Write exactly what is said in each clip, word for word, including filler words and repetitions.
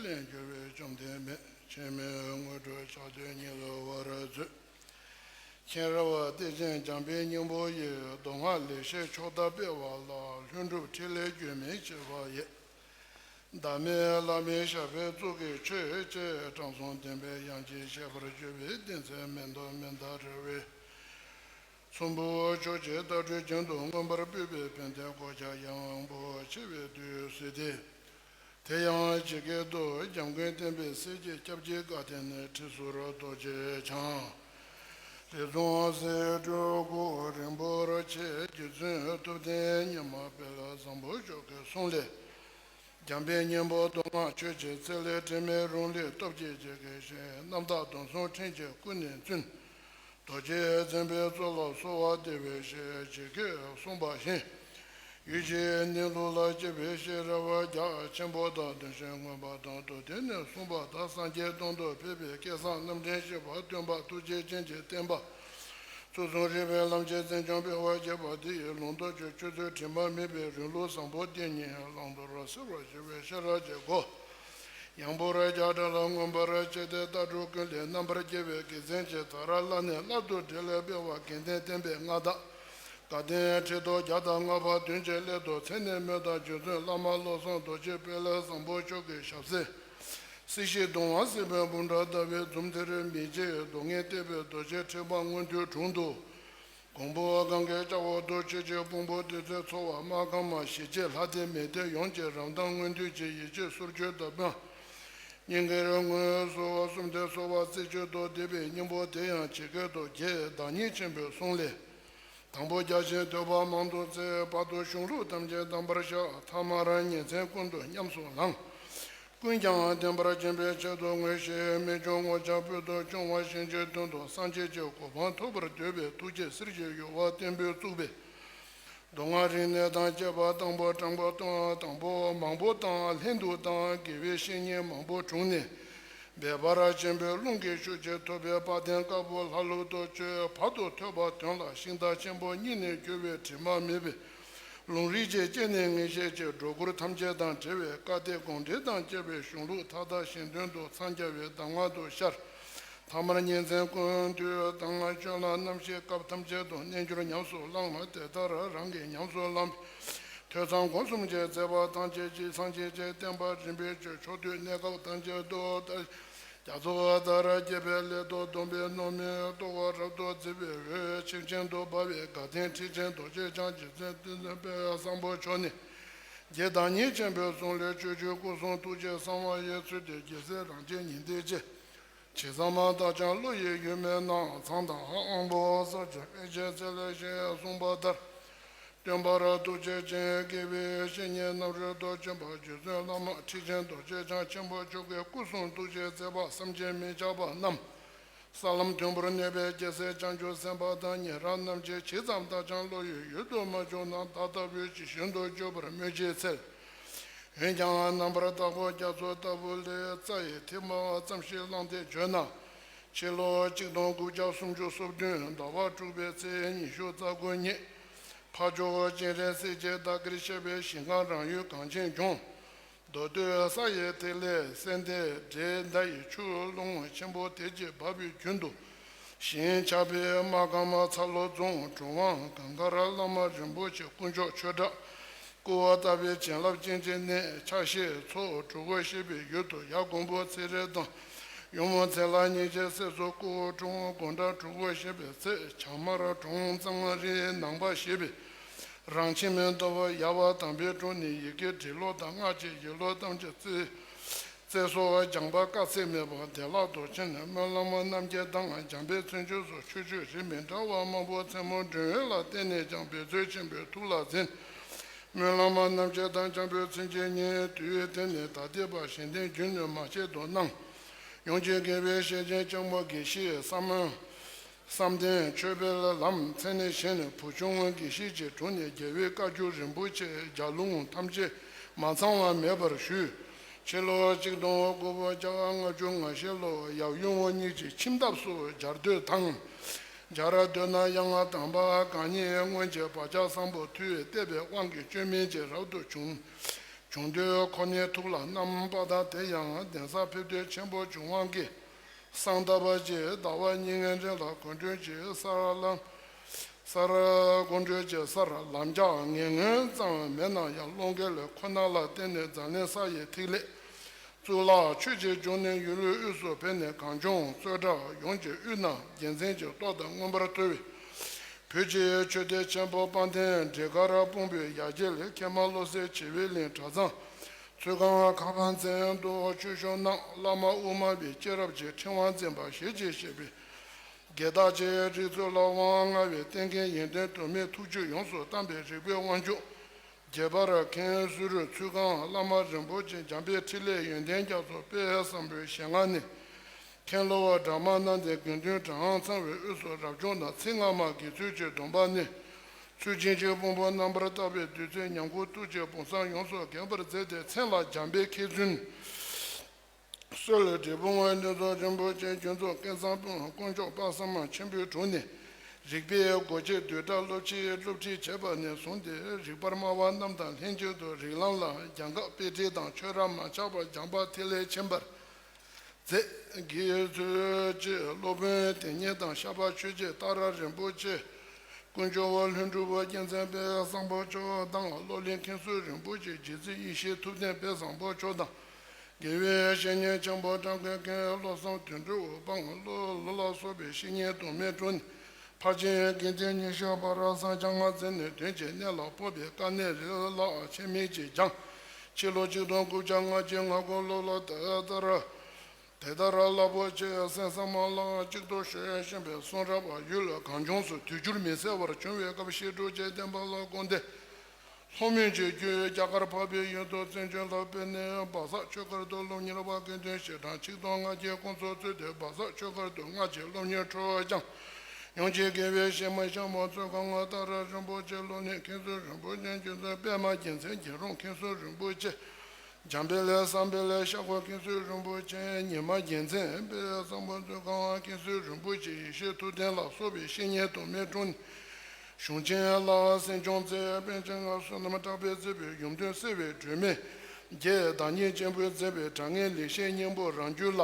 ལས་གྱུར་པའི་བཅོམ་ལྡན་འདས། ཆེན་མོའི་དངོས་གྲུབ་ཕྱག་རྡོར་ཉིད་ལ་བར་མཛོད། མཁྱེན་རབ་བདེ་ཆེན་འཇམ་དཔལ་སྙིང་པོ་ཡི། མདོ་སྔགས་ལེགས་བཤད་ཕྱོགས་མཐར་སྤེལ་བ་ལ། ལྷུན་གྲུབ་ཕྲིན་ལས་རྒྱུན་མི་ཆད་པ་ཡི། བདག་མེད་བླ་མའི་ཞབས་པད་གཙུག་གི་མཆོད་ཅེས། དྲང་སྲོང་བདེན་པའི་དབྱངས་ཀྱིས་བཤད་པར་བརྗོད་པའི་བདེན་ཚིག་མེ་ཏོག་མན་དཱ་ར་བའི་ཚོམ་བུ་མཆོག་གི་ལྟ་གྲུབ་རྒྱན་དུ་མངོན་པར་སྤེལ་བའི་ཕན་བདེའི་གོ་ཆ་ཡངས་པོ་ཆེ་བའི་དུས་སུ་སྟེ། དེ་ཡང་ཇི་སྐད་དུ། འཇམ་མགོན་བསྟན་པའི་གསེར་གྱི་སྐྱབས་ཀྱི་བཀའ་དྲིན་ནི། ཁྲི་ཟུར་རྡོ་རྗེ་འཆང་། རི་རྫོང་གསེར་འབྲུག་སྐུ་རིང་པོར་ཆེ། རྗེ་བཙུན་སྟོབས་ལྡན་ཉི་མ་དཔལ་བཟང་པོ་མཆོག་གི་གསུང་ལས། འཇམ་དཔལ་སྙིང་པོ་མདོ་སྔགས་ཆོས་ཀྱི་རྩལ་ལས། དྲི་མེད་རང་ལུས་སྟོབས་ཀྱིས་འཇིག་གི་ཞིང་། རྣམ་དག་གདོན་གསུམ་ཕྲིན་གྱིས་ཀུན་ནས་བཙུན། རྡོ་རྗེ་འཛིན་པའི་གཙོ་ལ་གསོལ་བ་འདེབས་པའི་ཕྱིར། ཇི་སྐད་གསུངས་པ་བཞིན། ཡུལ་གྱི་གནས་ལུགས་ལ་དཔྱད་པའི་ཤེས་རབ་རྒྱ་ཆེན་པོ་དང་། དོན་བྱེད་མངོན་པ་དང་། མདོ་སྡེ་ནས་གསུངས་པ་ལྟར། སངས་རྒྱས་སྟོང་དུ་ཕེབས་པའི་སྐལ་བཟང་རྣམ་འདྲེན་བཞི་པ་སྟོན་པ་ཐུགས་རྗེ་ཅན་གྱི་བསྟན་པ། ཚུལ་གསུམ་རིགས་པའི་ལམ་གྱི་འཛིན་སྐྱོང་སྤེལ་བར་བྱེད་པ་འདི་ཡི་ལུང་རྟོགས་ཀྱི་ཆོས་ཚུལ་དྲི་མ་མེད་པའི་རིང་ལུགས་བཟང་པོ་དེ་ཉིད་བླང་དོར་གསལ་བར་བྱེད་པའི་ཤེས་རབ་ཀྱི་སྒོ། ཡངས་པོར་རྒྱ་གྲགས་ལ་མངོན་པར་བྱས་ཏེ། ལྟ་གྲུབ་ཀུན་ལས་རྣམ་པར་རྒྱལ་བའི་དགེ་མཚན་གྱི་མཐར་བླ་ནས་བླ་དུ་འགྲེལ་ལ་སྤེལ་བ་དགེ་ལྡན་བསྟན་པའི་མངའ་བདག་དགའ་ལྡན་ཁྲི་ཐོག་བརྒྱ་དང་ལྔ་པ་བདུན་གྱི་སླད་དུ། མཚན་ནས་སྨོས་དང་རྗེ་བཙུན་བླ་མ་བློ་བཟང་རྡོ་རྗེ་དཔལ་བཟང་པོ་མཆོག་གི་ཞབས་སེན། སྲིད་ཞིའི་གདུང་བ་སེལ་བའི་འབུམ་ཕྲག་ཟླ་བའི་འཛུམ་དེར། མི་ཕྱེད་སྡུག་བསྔལ་གཏད་པའི་རྡོ་རྗེ་ཕྲེང་བ་མངོན་མཐོའི་དྲུང་དུ། གོང་བུ་གངྒཱའི་ལྕགས་འོག་ཏུ། ཆོས་ཀྱི་ཕུང་པོ་བདུད་རྩིས་འཚོ་བ། སྨར་ཁམས་ཞི་བྱེད་ལྷ་སྡེ་མི་སྡེ་ཡོངས་ཀྱི་རང་དབང་མངོན་མཐོའི་ཆེད། ཡིད་ཆེས་གསོལ་མཆོད་དང་སྤེལ་མ་སྙིང་གའི་ངོས་སུ། གསུམ་སྟེ་གསོལ་བ་རྩེ་གཅིག་ཏུ་འདེབས་པའི་སྙིང་པོ་དེ་ཡང་ཇི་སྐད་དུ་བགྱི། བདག་ཉིད་ཆེན་པོའི་གསུང་ལས། དང་པོ་བརྒྱ་བྱིན་བསྟོད་པ་མང་དུ་བརྩེགས། བར་དུ་གཞུང་ལུགས་ཐམས་ཅད་གདམས་པར་ཤར། ཐ་མར་ཉིན་མཚན་ཀུན་ཏུ་ཉམས་སུ་བླངས། ཀུན་ཀྱང་བདེན་པར་འབྱིན་པའི་ཆེད་དུ་ངོས་བཞིན། རྨད་བྱུང་ངོ་བཅར་ཕུལ་དུ་བྱུང་བ་བཞིན་གྱི་དོན་དུ། སངས་རྒྱས་ཀྱི་གོ་འཕང་ཐོབ་པར་འདོད་པའི་ཐུགས་བསྐྱེད་གསེར་གྱི་ཡུ་བ་བརྟན་པོས་བཙུགས་པའི། མདོ་སྔགས་རིག་གནས་དང་བཅས་པ་དང་པོ་དྲངས་པ་དང་། དང་པོ་མང་པོ་དང་ལྷན་དུ་དང་། དགེ་བའི་བཤེས་གཉེན་མང་པོ་དྲུང་ནས། འབད་པར་བྱིན་པས་རླུང་གི་ཤུགས་ཀྱིས་ཐོབ་པའི་དཔལ་ལྡན་དཀར་པོ་ལྷ་ལུགས་དུ་བཅོས། བར་དུ་ཐོས་པ་དོན་ལ་ཤིང་རྟ་ཆེན་པོ་གཉིས་ནས་གྱུར་པའི་དྲི་མ་མེད་པའི་ལུང་རིགས་ཀྱི་སྤྱན་ནས་ངེས་ཤེས་ཀྱིས་སྒྲོ་སྐུར་ཐམས་ཅད་དང་བྲལ་བའི་བཀའ་གཏེར་དགོངས་འགྲེལ་དང་བཅས་པའི་གཞུང་ལུགས་མཐའ་དག་གཞན་དོན་དུ་འཚང་རྒྱ་བའི་གདམས་ངག་ཏུ་ཤར། ཐ་མར་ཉིན་མཚན་ཀུན་ཏུ་དང་སྤྱོད་ལམ་རྣམ་ཤེས་སྐབས་ཐམས་ཅད་དུ་རྣལ་འབྱོར་ཉམས་སུ་བླངས་ལ། དེ་ལྟར་རང་གིས་ཉམས་སུ་བླངས་པའི་ཐོས་བསམ་སྒོམ་གསུམ་གྱི་མཛད་པ་ཐམས་ཅད་ཀྱིས་སངས་རྒྱས་ཀྱི་བསྟན་པ་རིམ་པས་ཆོས་ཕྱོགས་དུས་གནས་སྐབས་ཐམས་ཅད་དུ། རྒྱ་མཚོ་ལྟར་རྒྱས་པའི་སླད་དུ། སྡོམ་པས་རྣམ་སྨིན་རྟོག་པ་རབ་ཏུ་བརྗིད་པའི་འོད་ཆིབས་ཆེན་དུ་འབར་བའི་དགའ་ལྡན་ཁྲི་ཆེན་རྡོ་རྗེ་འཆང་རྗེ་བཙུན་བསྟན་འཛིན་དཔལ་བཟང་པོ་མཆོག་ནས། རྗེ་བདག་ཉིད་ཆེན་པོའི་གསུང་ལས། སྤྱོད་ཕྱིར་སྐུ་གསུང་ཐུགས་རྗེའི་གསང་བ་ཡི་ཚུལ་དེ། རྒྱལ་སྲས་རང་རྒྱལ་ཉི་ཟླའི་རྗེ། ཇི་ཙམ་བརྟགས་ཀྱང་བློ་ཡི་ཡུལ་མེད་ན། མཚན་དང་དབང་པོ་གསལ་བྱེད་དཔེ་བྱད་རྩལ་ལས་ཞེས་གསུངས་པ་ལྟར། སྟོན་པར་ཐུགས་རྗེ་ཅན། དགེ་བའི་བཤེས་གཉེན་རྣམ་རོལ་ཏུ་བྱོན་པ། རྗེ་བཙུན་བླ་མ་ཁྲི་ཆེན་རྡོ་རྗེ་འཆང་ཆེན་པོ་མཆོག་གི་སྐུ་གསུང་ཐུགས་ཀྱི་མཛད་པ་བསམ་གྱིས་མི་ཁྱབ་པ་རྣམས། ས་ལམ་མཐོན་པོར་གནས་པའི་རྒྱལ་སྲས་བྱང་ཆུབ་སེམས་དཔའ་དང་ཉན་རང་རྣམས་ཀྱིས། ཇི་ཙམ་བརྟགས་ཀྱང་བློ་ཡི་ཡུལ་དུ་མ་བྱུང་ན། བདག་ལྟ་བུས་ཇི་བཞིན་དུ་བརྗོད་པར་སྨོས་ཅི་འཚལ། འོན་ཀྱང་རྣམ་པར་དག་པོ་རྒྱ་མཚོ་ལྟ་བུ་ལས། རྩ་ཡི་ཐིགས་པ་ཙམ་ཞིག་བླངས་ཏེ་བརྗོད་ན། ཕྱི་ལོ་གཅིག་སྟོང་དགུ་བརྒྱ་སུམ་ཅུ་སོ་བདུན་ཟླ་བ་དྲུག་པའི་ཚེས་ཉི་ཤུ་རྩ་དགུ་ཉིན། ཕ་ཇོ་སྤྱན་རས་གཟིགས་ཀྱིས་བདག་གིར་གཤེགས་པའི་ཞིང་ཁམས་རང་ཡུལ་གངས་ཅན་ལྗོངས། མདོ་སྟོད་ས་ཡི་ཐིག་ལེ་གསལ་ལྡན་འདྲེས་མདའ་ཡི་ཆུ་ཀླུང་ཆེན་པོ་དེ་གྱིས་འབབ་པའི་རྒྱུན་དུ། ཞིང་ཆགས་པའི་སྨར་ཁམས་ཚ་ལོ་རྫོང་གྲུབ་དབང་གངས་དཀར་བླ་མ་རིན་པོ་ཆེ་དཀོན་མཆོག་ཆོས་གྲགས། སྐུ་འོད་དག་པའི་བྱིན་རླབས་ཅན་གྱི་གནས། ཆ་ཤས་མཚོ་གྲུ་གུ་ཞེས་པའི་ཡུལ་དུ་ཡབ་མགོན་པོ་ཚེ་རིང་དང་། ཡུམ་ཚེ་ལྷ་གཉིས་ཀྱི་སྲས་སུ་སྐུ་འཁྲུངས། དགོང་གྲངས་དྲུག་པོ་ཞེས་པའི་ཚེ་བྱ་དམར་གྲོང་གཙང་རིའི་ནང་པ་ཞེས་པའི་རང་ཁྱིམ་མདོ་དབུས་ཡལ་བ་དམ་པའི་དྲུང་ནས་ཡི་གེ་འབྲི་ཀློག་དང་སྔགས་ཀྱི་ཡིག་ཀློག་ཐམས་ཅད་རྩེ་རྩེ་སོགས་སྦྱངས་པ་དཀའ་ཚེགས་མེད་པར་བདེ་བླག་ཏུ་ཕྱིན་ནས། སྨོན་ལམ་རྣམ་བསྐྱེད་དང་འཇམ་དཔལ་མཚན་བརྗོད་སོགས་ཆོས་སྤྱོད་རིགས་མི་འདྲ་བ་མང་པོ་མཚན་མོ་མགྲོན་ཡོལ་ལ་བརྟེན་ནས་ཀྱང་འབད་རྩོལ་ཆེན་པོས་ཐུགས་ལ་འཛིན། སྨོན་ལམ་རྣམ་བསྐྱེད་དང་འཇམ་དཔལ་མཚན་བརྗོད་གཉིས། དུས་དེ་ནས་ད་ལྟའི་བར་གཞན་དོན་རྒྱུན་ནས་མ་བྱེད་དུ་གནང་། ཡོངས་ཀྱི་དགེ་བའི་བཤེས་ཆེན་ལྕམ་མོ་དགེ་བཤེས་བསམ་བསམ་གཏན་ཆོས་འཕེལ་ལམ་མཚན་ནས་གཞན་བུ་ཆུང་དགེ་བཤེས་ཀྱི་དྲུང་ནས་རྒྱལ་བའི་བཀའ་བརྒྱུད་རིན་པོ་ཆེ་རྒྱ་ལུང་ཐམས་ཅད་མ་ཚང་བ་མེད་པར་ཞུས། ཕྱི་ལོ་གཅིག་སྟོང་དགུ་བརྒྱ་ལྔ་བཅུ་ང་བཞི་ལོར་ཡབ་ཡུམ་གཉིས་ཀྱི་ཁྱིམ་ཐབ་སུ་སྦྱར་སྡོད་དང་། སྦྱར་སྡོད་ན་ཡང་དམ་པ་གང་ཉིད་སྔོན་གྱི་བག་ཆགས་བཟང་པོ་མཐུ་བརྟས་པའི་དབང་གིས་བཅོས་མིན་གྱི་རབ་ཏུ་བྱུང་། བྱུང་དུས་ཁོ་ནའི་ཐུགས་ལ་བསྣམས་པ་དང་། དེ་ཡང་གདན་ས་ཕེབས་འདོད་ཆེན་པོ་བྱུང་བ་གིས། གསང་བདག་པ་གྱིས་ཟླ་བ་གཉིས་ལྔའི་རིང་ལ་དགོང་དྲོ་གཅིག་སར་ལམ། སར་དགོང་དྲོ་གཅིག་སར་ལམ་ལྕགས་ངན་ངོན་ཙམ་མེད་ན་ཡང་སློང་གི་ལས་ཁོ་ན་ལ་བརྟེན་ནས་འཛམ་གླིང་ས་ཡི་ཐིག་ལེ། གཙུག་ལག་ཆོས་ཀྱི་འབྱུང་གནས་ཡུལ་ལུས་དབུས་སུ་ཕེབས་ནས་གངས་ལྗོངས་རྩོད་གྲགས་ཡོངས་ཀྱི་དབུས་ན་རྒྱལ་མཚན་གྱི་ཏོག་དང་མངོན་པར་མཐོ་བའི། བོད་ཀྱི་ཆོས་སྡེ་ཆེན་པོ་དཔལ་ལྡན་འབྲས་དཀར་སྤུངས་པའི་ཡ་གྱལ་ལས་མཁན་མ་བློ་གསལ་བྱེ་བའི་གླིང་གྲྭ་ཚང་། ཚོས་ཁང་ཁ་པར་མཚན་དུ་ཆོས་ཞུ་གནང་། བླ་མ་དབུ་མ་པའི་སྐྱེས་རབས་ཀྱི་ཕྲེང་བ་འཛིན་པ་ཞེས་བྱས་བཤད་པའི་དགེ་རྟག་ཅེས་རིགས་ཚོགས་ལ་དབང་མངའ་བའི་བསྟན་མཁན་ཡོན་ཏན་དུ་མས་ཐུགས་རྒྱུད་ཡོངས་སུ་གཏམས་པའི་རིག་པའི་དབང་ཕྱུག་རྒྱས་པར་མཁན་ཟུར་ཚུལ་ཁང་བླ་མ་རིན་པོ་ཆེ་འཇམ་དཔལ་འཕྲིན་ལས་ཡོན་ཏན་རྒྱ་མཚོ་དཔལ་བཟང་པོའི་ཞལ་སྔ་ནས། མཁན་སློབ་དགྲ་མ་རྣམས་ཏེ་དགེ་འདུན་གྲངས་ཚང་བའི་དབུས་སུ་རབ་བྱུང་དང་ཚིག་སྔ་མ་དགེ་ཚུལ་གྱི་སྡོམ་པ་ནི། ཚུལ་བྱིན་གྱིས་ཕུང་པོ་རྣམ་པར་དག་པའི་བདུད་རྩི་ཉམས་མགུ་ཏོ་གཅིག་བུམ་བཟང་ཡོངས་སུ་རྒྱས་པར་མཛད་དེ་མཚན་ལ་འཇམ་དཔལ་མཁས་བཙུན། སྲོད་ལ་འབྲས་སྤུངས་འདུས་ཚོགས་རིན་པོ་ཆེ་ཁྱོད་ཚོ་སྐལ་བཟང་དཔོན་དཀོན་མཆོག་དཔག་བསམ་ཆེན་པོའི་དྲུང་ནས། རིག་པའི་སྒོ་འབྱེད་བསྡུས་གྲྭ་སློབ་ཕྱིའི་སློབ་ཁྲིད་བྱས་པ་ནས་བཟུང་སྟེ་རིག་པར་སྨྲ་བ་རྣམས་དང་ལྷན་ཅིག་ཏུ་རིགས་ལམ་ལ་སྦྱངས་སྐབས་དཔེ་ཁྲིད་དང་ཆོས་ར་མ་ཆག་པར་སྦྱངས་པ་ཐིག་ལེ་ཆེན་པར་མཛད་དགེ་ཚུལ་གྱི་སློབ་དཔོན་དེ་ཉིད་དང་ཤར་པ་ཆོས་རྗེ་ཏཱ་ར་རིན་པོ་ཆེ། དཀོན་མཆོག་ལྷུན་གྲུབ་རྒྱལ་མཚན་དཔལ་བཟང་པོ་མཆོག་དང་སློབ་གླིང་མཁན་ཟུར་རིན་པོ་ཆེ་རྗེ་བཙུན་ཡེ་ཤེས་ཐུབ་བསྟན་དཔལ་བཟང་པོ་མཆོག་དང་། དགེ་བའི་བཤེས་གཉེན་ཆེན་པོ་བཀྲ་མཁན་མཁན་བློ་བཟང་དོན་གྲུབ་དབུ་འཕང་ལོ་ལོ་ལ་སོགས་པའི་བཤེས་གཉེན་དུ་མའི་དྲུང་ནས་ཕར་ཕྱིན་དགེ་ལྡན་ཉི་ཤུ་པ་ར་སངས་རྒྱས་ང་མཚན་ནས་དོན་གྱི་གནས་ལ་སྤོབས་པའི་དཀའ་གནད་རེ་ལ་ཆད་མེད་ཀྱིས་སྦྱངས། ཕྱི་ལོ་ཆིག་སྟོང་དགུ་བརྒྱ་ལྔ་བཅུ་ང་དགུ་ལོ་ལ་དེ་ལྟར། དེ་ལྟར་རླབས་པོ་ཆེའི་གསན་བསམ་ལ་གཅིག་ཏུ་གཞོལ་བཞིན་པའི་གསུང་རབ་ཡུལ་གངས་ལྗོངས་སུ་དུས་འགྱུར་མི་གསལ་བར་བྱུང་བའི་སྐབས་ཤིང་འབྲུག་རྗེ་བསྟན་པ་ལ་དགོངས་ཏེ། ལྷོ་མོན་གྱི་རྒྱུད་རྒྱ་གར་འཕགས་པའི་ཡུལ་དུ་བཙན་བྱོན་ལ་ཕེབས་ནས་སྦག་ས་ཆོས་སྒར་དུ་སློབ་གཉེར་བ་དགེ་འདུན་ཞལ་གྲངས་ཆིག་སྟོང་ལྔ་བརྒྱའི་ཁོངས་སུ་ཚུད་དེ་སྦག་ས་ཆོས་སྒར་དུ་སྔ་ཕྱི་སློབ་གཉེར་འཕྲོ་བརླག་ཀྱང་། ཡོངས་ཀྱི་དགེ་བའི་བཤེས་མ་ཤ་མོ་ཚོ་གང་ང་ཏཱ་ར་རིན་པོ་ཆེ་སློབ་གཉེར་མཁན་ཟུར་རིན་པོ་ཆེ་རྒྱུད་ཚོ་པད་མ་རྒྱལ་མཚན་རྒྱལ་རོང་མཁན་ཟུར་རིན་པོ་ཆེ། འཇམ་དཔལ་བསམ་འཕེལ་ཤ་ཁོ་མཁན་ཟུར་རིན་པོ་ཆེ་ཉི་མ་རྒྱལ་མཚན་དཔལ་བཟང་པོ་མཛོད་ཁང་མཁན་ཟུར་རིན་པོ་ཆེ་ཡེ་ཤེས་ཐུབ་བསྟན་ལ་སོགས་པའི་བཤེས་གཉེན་དུ་མའི་དྲུང་ནས། གཞུང་ཆེན་ལ་གསན་སྦྱོང་མཛད། པཎ་ཆེན་ལྔ་བསོད་ནམས་གྲགས་པས་གཙོས་པའི་ཡུམ་སྟོན་གསལ་བའི་སྒྲོན་མེ། རྒྱས་བདག་ཉིད་ཆེན་པོས་མཛད་པའི་དྲང་ངེས་ལེགས་བཤད་སྙིང་པོ་རང་རྒྱུད་ལ།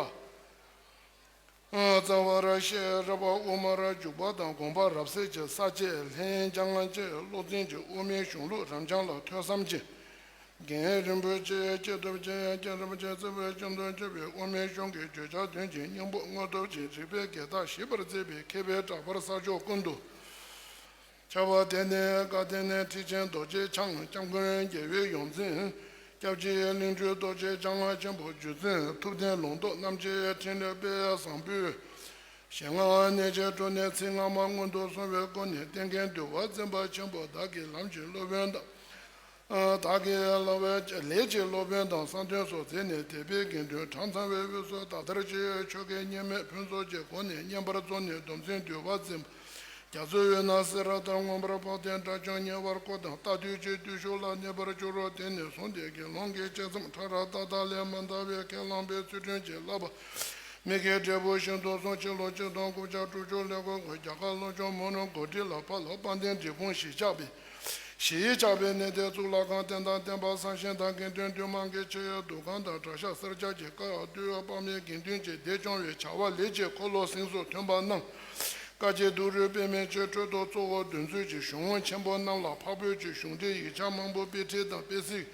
རྩ་བ་ར་ཤེས་རབ་དབུ་མར་འཇུག་པ་དང་དགོངས་པ་རབ་གསལ་གྱི་ས་བཅད་ལྷན་ཅང་བཅས་སློབ་ཚན་གྱི་དབུ་མའི་གཞུང་ལུགས་རབ་འབྱམས་ལ་ཐོས་བསམ་གྱིས། རྒན་རིན་པོ་ཆེ་སྐྱེས་ཐུབ་ཆེ་རྒན་རིན་པོ་ཆེ་བརྩེ་བའི་སྐྱོན་དུ་གྱུར་པའི་དབུ་མའི་གཞུང་གི་བརྗོད་བྱ་དོན་གྱི་སྙིང་པོ་དངོས་སྟོབས་ཀྱི་རིགས་པའི་རྒྱལ་ཐ་ཞེས་པར་མཛད་པའི་མཁས་པའི་གྲགས་པར་ས་ཕྱོགས་ཀུན་ཏུ། ཁྱབ་པ་དེ་ནས་བཀའ་བསྟན་ནས་ཁྲི་ཆེན་རྡོ་རྗེ་འཆང་སྐྱབས་མགོན་རྒྱལ་བའི་ཡོངས་འཛིན། སྐྱབས་རྗེ་གླིང་སྤྲུལ་རྡོ་རྗེ་འཆང་ཆེན་པོ་རྗེ་བཙུན་ཐུབ་བསྟན་ལུང་རྟོགས་རྣམ་རྒྱལ་འཕྲིན་ལས་དཔལ་བཟང་པོས། ཞལ་སྔ་ནས་ཆེད་དུ་ནས་ཚིག་སྔ་མ་སྔོན་དུ་སོང་བའི་སྒོ་ནས་བསྟན་རྒྱས་འདུལ་བ་འཛིན་པ་ཆེན་པོ་བདག་གི་ལམ་གྱི་སློབ་དཔོན་དང་། བདག་གི་ལམ་པའི་ལས་ཀྱི་སློབ་དཔོན་དང་གསང་སྟོན་སོགས་མཛད་ནས་དད་པའི་དགེ་འདུན་གྲངས་ཚང་བའི་དབུས་སུ་ད་ལྟར་གྱི་ཆོ་གའི་བསྙེན་མེད་ཕུན་ཚོགས་ཀྱི་སྒོ་ནས་བསྙེན་པར་རྫོགས་ནས་སྡོམ་ཚིག་འདུལ་བ་འཛིན་པ། རྒྱ་མཚོའི་དབུས་ན་གསེར་ལྟར་མངོན་པར་འཕགས་ཏེ་དགྲ་བཅོམ་ཉེ་བར་བསྐོར་དང་རྟ་ཐུལ་གྱི་བརྟུལ་ཞུགས་ལ་གནས་པར་གྱུར་རོ། དེ་ནས་བཟུང་སྟེ་དགེ་སློང་གི་བྱེད་མཚམས་ཕྲ་རགས་ཏག་ཏག་ལས་མ་འདའ་བའི་ཁས་བླངས་པའི་ཚུལ་ཁྲིམས་ཀྱི་བསླབ་པ་མི་དགེ་འབྲས་བུ་ཤིན་ཏུ་གསུམ། ཕྱི་ལོ་ཆིག་སྟོང་དགུ་བརྒྱ་དྲུག་ཅུ་ལོའི་འགོ་རྒྱ་གར་ལྷོ་ཕྱོགས་མོན་གྷོ་གྲི་ལ་ཕ་ལ་དཔལ་ལྡན་འབྲས་སྤུངས་གཞིས་ཆགས་པའི་གཞིས་ཆགས་པའི་གནས་དེར་གཙུག་ལག་ཁང་རྟེན་དང་བརྟེན་པ་བསམ་བཞིན་དང་དགེ་འདུན་འདུས་མང་གི་ཆེ་བའི་འདུ་ཁང་དང་གྲྭ་ཤག་གསར་རྒྱག་གི་བཀའ་བསྡུ་བ་དཔག་མེད་དགེ་འདུན་གྱི་སྡེ་སྐྱོང་བའི་བྱ་བ་ལས་ཀྱི་འཁོར་ལོ་གཟེངས་སུ་ཐོན་པ་རྣམས། བཀའ་བརྒྱད་བསྡུ་རུས་དཔེ་མེད་ཆོས་འཕྲོད་དུ་གཙོ་བོ་འདོན་ཚུལ་གྱི་གཞུང་ཆེན་པོ་རྣམས་ལ་འཕགས་བོད་ཀྱི་གཞུང་འབྲེལ་ཡིག་ཆ་མང་པོ་དཔེ་ཁྲིད་དང་དཔེ་གཟིགས།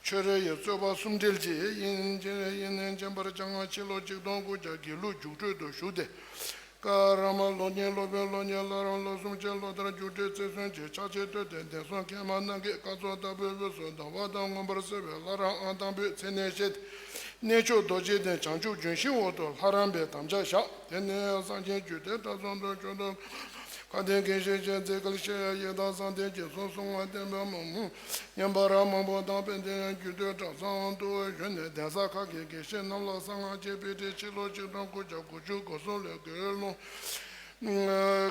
ཆོས་རེ་ཡི་རྩོད་པ་གསུམ་འབྲེལ་གྱིས་དབྱིན་ཇི་དབྱིན་ལན་མཁྱེན་པར་བྱ། སྔ་ཕྱི་ལོ་ཆིག་སྟོང་དགུ་བརྒྱ་དགེ་ལུགས་རྒྱུགས་སྤྲོད་དུ་ཞུགས་ཏེ། བཀའ་ར་མ་སློབ་གཉེར་སློབ་དཔོན་སློབ་གཉེར་བླ་རབས་སློབ་གསུམ་བཅས་སློབ་མཐར་རྒྱུགས་སྤྲོད་རྩེར་སོན་གྱི་ཕྱག་ཕྱིད་བསྟོད་དེ་གདན་སོང་མཁན་མ་རྣམས་ཀྱི་བཀའ་སྩལ་ལྟ་བུའི་དབུས་སུ་ཟླ་བ་དང་མངོན་པར་གསལ་བའི་ལྷ་རབ་ཨང་དང་པོའི་མཚན་ནས་བཤད་དེ། གནས་མཆོག་རྡོ་རྗེ་གདན་བྱང་ཆུབ་ལྗོན་ཤིང་འོག་ཏུ་ལྷ་རམས་པའི་དམ་བཅའ་བཞག་དེ་ནས་གསང་ཆེན་རྒྱུད་སྡེ་གྲྭ་ཚང་དུ་ཆོས་དང་། བཀའ་དྲིན་དགེ་བཤེས་ཀྱི་མཛད་དཀའ་ཞེས་ཡི་དམ་གསང་བསྟོད་ཀྱི་གསུང་གསུང་ང་བསྟན་པའི་མ་མོ། སྙན་པ་རབ་མང་པོ་དང་དཔལ་ལྡན་རྒྱུད་སྟོད་གྲྭ་ཚང་དུ་བཞུགས་ནས་གདན་ས་ཁག་གི་དགེ་བཤེས་རྣམས་ལ་གསང་སྔགས་ཀྱི་དཔེ་ཁྲིད་ཕྱི་ལོ་ཆིག་སྟོང་དགུ་བརྒྱ་དགུ་བཅུ་གོ་གསུམ་ལོའི་དགེ་སློང་།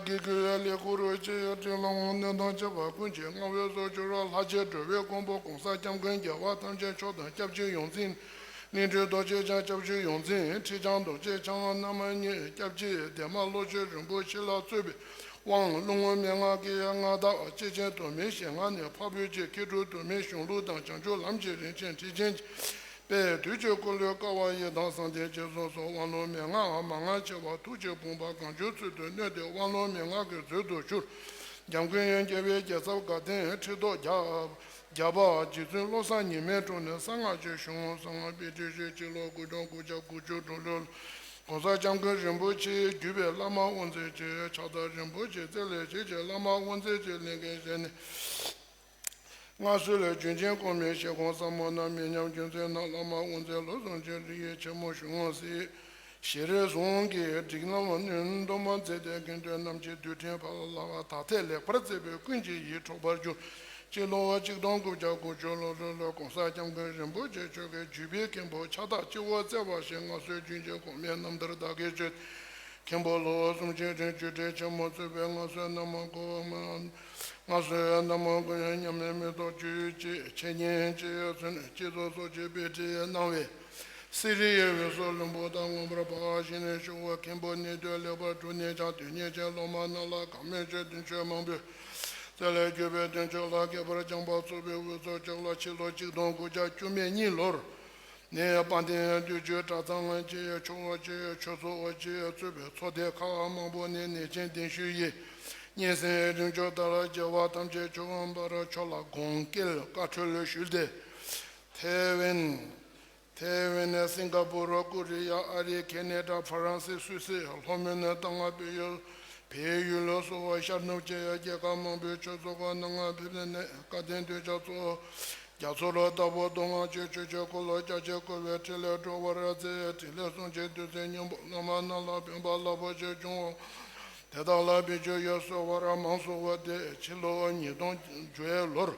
དགེ་བསྐོས་ལས་འཁོར་གྱི་ཁྲི་ལོ་གནས་སྟངས་བཅས་པ་ཀུན་གྱི་མངའ་འོས་སུ་གྱུར་པ་ལྷ་རྗེ་འགྲོ་བའི་མགོན་པོ་༸གོང་ས་༸སྐྱབས་མགོན་རྒྱལ་བ་ཐམས་ཅད་མཆོག་དང་སྐྱབས་རྗེ་ཡོངས་འཛིན། གླིང་སྤྲུལ་རྡོ་རྗེ་འཆང་སྐྱབས་རྗེ་ཡོངས་འཛིན། ཁྲི་བྱང་རྡོ་རྗེ་འཆང་རྣམ་གཉིས་སྐྱབས་རྗེ་ལྡན་མ་བློ་ཆོས་རིན་པོ་ཆེ་ལ་གཙོས་པའི་དབང་བློ་ངོར་མན་ངག་གི་མངའ་བདག་སྐྱེས་ཆེན་དུ་མའི་ཞལ་སྔ་ནས་འཕགས་བོད་ཀྱི་མཁས་གྲུབ་དུ་མའི་གཞུང་ལུགས་དང་བྱང་ཆུབ་ལམ་གྱི་རིན་ཆེན་ཁྲི་ཆེན་གྱི་དཔལ་དུས་ཀྱི་འཁོར་ལོའི་ཀ་བ་ཡི་དམ་གསང་བསྟོད་ཅེས་གསུངས་སོ། དབང་ལུང་མན་ངག་མང་ང་ཆེ་བ་ཐུགས་ཀྱི་དཔུང་པ་གང་བྱུང་ཚུལ་དུ་བསྣོལ་ཏེ་དབང་ལུང་མན་ངག་གི་མཛོད་དུ་གྱུར། འཇམ་མགོན་རྒྱལ་བའི་རྒྱལ་ཚབ་དགའ་ལྡན་ཁྲི་ཐོག་བརྒྱ། བརྒྱ་པ་རྗེ་བཙུན་བློ་བཟང་ཉི་མའི་དྲུང་ནས་གསང་སྔགས་ཀྱི་གཞུང་གསང་སྔགས་དཔེ་ཁྲིད་ཞུས། སྤྱི་ལོ་དགུ་སྟོང་དགུ་བརྒྱ་དགུ་བཅུ་དྲུག་ལོར་༸གོང་ས་༸སྐྱབས་མགོན་རིན་པོ་ཆེས་བརྒྱུད་པའི་བླ་མ་དབུ་མཛད་ཀྱི་ཕྱག་བདག་རིན་པོ་ཆེ་རྩེ་ལས་བྱེད་ཀྱི་བླ་མ་དབུ་མཛད་ཀྱི་ལས་འགན་བཞེས་ནས། སྔར་སྲོལ་ལས་བྱོན་ཅིང་གོང་མའི་བཞེད་དགོངས་ཟབ་མོ་རྣམས་མི་ཉམས་རྒྱུ་མཚན་རྣམས་བླ་མ་དབུ་མཛད་བློ་བཟང་ཆོས་སྒྲོན་ཡིས་ཆེན་མོ་གཞུང་སྲིད། ཞལ་རས་ཟུང་གིས་སྒྲིག་ལམ་སྣོན་སྡོམ་མཛད་དེ་དགེ་འདུན་རྣམས་ཀྱི་འདུལ་ཁྲིམས་ཕ་ལ་བ་དག་ཐེར་ལེགས་པར་མཛད་པས་ཀུན་གྱི་ཡིད་འཕྲོག་པར་གྱུར། སྤྱི་ལོ་གཅིག་སྟོང་དགུ་བརྒྱ་དགུ་བཅུ་ལོ་ལོ་ལོ་གོང་ས་སྐྱབས་མགོན་རིན་པོ་ཆེ་མཆོག་གིས་བརྒྱུད་པའི་མཁན་པོ་ཕྱག་རྟགས་སྤྱི་བོར་སྩལ་བ་བཞིན་སྔར་སྲོལ་རྒྱུན་གྱི་གོང་མའི་རྣམ་ཐར་བདག་གིས་བརྗོད། མཁན་པོ་ལོ་གསུམ་ཆེན་དྲུང་ཆེ་ཆེན་མོ་གཙོས་པའི་སྔར་སྲོལ་རྣམ་པ་གོ་སྔར་སྲོལ་རྣམ་པ་གོ་ཡང་མཉམ་མེད་མེ་ཏོག་བཅུ་གཅིག་འཆད་ཉན་གྱི་ཚུལ་ནས་སྤྱི་ཚོགས་སོགས་ཀྱི་དཔེ་ཁྲིད་གནང་བས། སི་རི་ཡའི་འོད་ཟེར་ལྷུན་པོ་ལྟར་མངོན་པར་འཕགས་ཤིང་ནས་ཕྱོགས་མཁན་པོ་གནས་དུས་ལེགས་པར་གྲུབ་ནས་ཀྱང་དོན་གཉེར་ཅན་སློབ་མ་རྣམས་ལ་གང་མོས་ཀྱི་དོན་ཆོས་མང་པོས་རྩལ་ལས་བརྒྱུད་པའི་དོན་ཆོས་ལ་མཁས་པར་སྦྱངས་པ་ཚོགས་པའི་དབུ་ཚོགས་ཀྱི་ལོ་སྤྱི་ལོ་གཅིག་སྟོང་དགུ་བརྒྱ་བཅུ་མེད་གཉིས་ལོར་ནས་དཔལ་ལྡན་འདུས་ཆོས་གྲྭ་ཚང་བཅས་ཆོས་བཅས་ཆོས་ཚོགས་བཅས་གཙོས་པའི་ཚོགས་སྡེ་ཁག་མང་པོ་ནས་གནས་ཆེན་གདན་ཞུས་ཡི་སྙན་སེང་རིམ་བྱོན་ལྟར་རྒྱལ་བ་ཐམས་ཅད་མཁྱེན་པ་ར་མཆོག་ལ་དགོངས་སྐལ་བཀའ་འཁྲོལ་ཞུས་ཏེ། ཐེ་ཝན། ཐེ་ཝན། སིང་ག་པུར། ཀོ་རི་ཡ། ཨ་རི། ཁེ་ན་ཌ། ཧྥ་རན་སི། སུད་སི། ལྷོ་མོན། ཏང་། བལ་ཡུལ། བལ་ཡུལ་སོགས་ཤར་ནུབ་ཀྱི་རྒྱལ་ཁབ་མང་པོའི་ཆོས་ཚོགས་ཁག་ནང་ཕེབས་ནས་བཀའ་བསྟན་གདུལ་བྱ་གཙོ་བོ་རྒྱ་མཚོ་ལ་བདག་པོ་མདོ་སྔགས་ཀྱི་ཆོས་ཀྱི་འཁོར་ལོ་རྒྱ་ཆེར་བསྐོར་བའི་ཕྲིན་ལས་སྒྲོལ་བར་མཛད། ཕྲིན་ལས་གསུང་ཆེན་བདུད་རྩི་སྙིང་པོ་བླ་མ་རྣམས་ལ་ཕན་པ་རླབས་པོ་ཆེ་བྱུང་བ་དེ་དག་ལ་བེད་སྤྱོད་ཡོད་གསོལ་བ་ར་མང་གསོལ་བ་དེ་ཕྱི་ལོ་ཉིས་སྟོང་བཅུ་ལོར།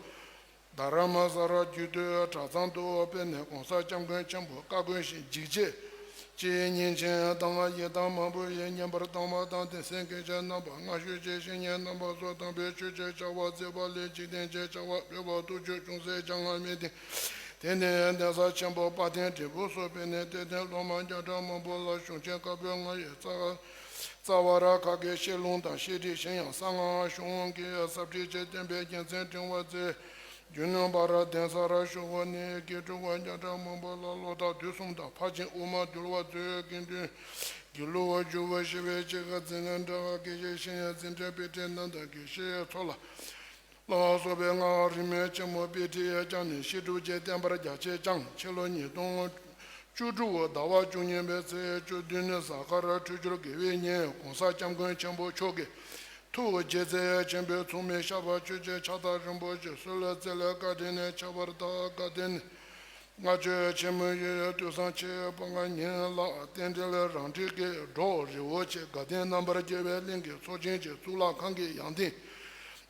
རྡ་རམ་ས་ལ་རྒྱུད་སྟོད་གྲྭ་ཚང་དུ་སྤེལ་ནས་གོང་ས་སྐྱབས་མགོན་ཆེན་པོ་བཀའ་བསྒོ་ཞིང་འཇིགས་བྱེད་ཀྱི་ཉིན་ཆེན་དང་ཡི་དམ་མང་པོ་ཡི་བསྙེན་པར་བཏང་བ་དང་། དེང་སང་སྐད་ཆ་རྣམ་པ་ལྔ་ཞུ་བཅས་བཤེས་གཉེན་རྣམ་པ་ཚོ་དམ་པའི་ཆོས་ཀྱི་བྱ་བ་མཛད་པ་ལས་འཇིག་རྟེན་གྱི་བྱ་བ་འཕེལ་བ་ཐུགས་རྒྱུད་ཅུང་ཟད་བྱ་ང་མི་བདེ། དེ་ནས་གདན་ས་ཆེན་པོ་དཔལ་ལྡན་འབྲས་སྤུངས་སུ་སྤེལ་ནས་གཏེར་སྟོན་སློབ་མ་བརྒྱ་ཕྲག་མང་པོ་ལ་གཞུང་ཆེན་བཀའ་པོད་ལྔ་ཡི་རྩ་རྩ་བ་ར་ཁག་གི་བཤད་ལུང་དང་བཤད་ཁྲིད་གཞན་ཡང་གསང་སྔགས་གཞུང་གི་ཟབ་ཁྲིད་ཀྱི་བསྟན་པའི་རྒྱལ་མཚན་བསྒྲེངས་པ་མཛད། རྒྱུད་ནོན་པ་ར་གདན་ས་ར་ཞུ་བ་ནས་དགེ་ཕྲུག་བརྒྱ་ཕྲག་མང་པོ་ལ་ལོ་ཟླ་དུས་གསུམ་དང་ཕར་ཕྱིན་དབུ་མ་འདུལ་བ་མཛོད་ཀྱི་མདུན་གྱི་ལུ་བ་འཇུ་བ་ཞི་བའི་ཆེ་ཁ་འཛིན་ལན་འདྲ་བ་དགེ་བཤེས་བཤེས་གཉེན་འཛིན་གྲྭའི་དཔེ་ཁྲིད་རྣམས་དང་དགེ་བཤེས་ཚོ་ལ། ལ་སོགས་པའི་སྔགས་རིས་མེད་ཆེན་མོ་དཔེ་ཁྲིད་བསྐྱངས་ནས་བཤད་སྒྲུབ་ཀྱི་བསྟན་པ་རྒྱ་ཆེར་བསྐྱངས། ཕྱི་ལོ་ཉིས་སྟོང་བཅུ་དྲུག་ཟླ་བ་བཅུ་གཉིས་པའི་ཚེས་བཅུ་བདུན་ནི་གཟའ་སྐར་འཕྲོད་སྦྱོར་དགེ་བའི་ཉིན་གོང་ས་སྐྱབས་མགོན་ཆེན་པོ་མཆོག་གི་ཐུགས་རྗེ་བརྩེ་ཆེན་པོས་མཚུངས་མེད་ཤར་པ་ཆོས་ཀྱི་ཕྱག་རྟགས་རིན་པོ་ཆེ་གསོལ་བ་སྩལ་ལ་བཀའ་དྲིན་ནས་ཁྱབ་པར་གདའ། བཀའ་དྲིན་ནི་ལྔ་མཆོད་ཆེན་མོ་ཡི་དུས་བཟང་ཆེ་བ་ཉིན་ལ་རྟེན་འབྲེལ་རང་འཁྲིལ་གྱི་འགྲོ་རི་བོ་ཆེ་དགའ་ལྡན་རྣམ་པར་རྒྱལ་བའི་གླིང་གི་ཚོགས་ཆེན་གྱི་གཙུག་ལག་ཁང་གི་ཡང་སྟེང་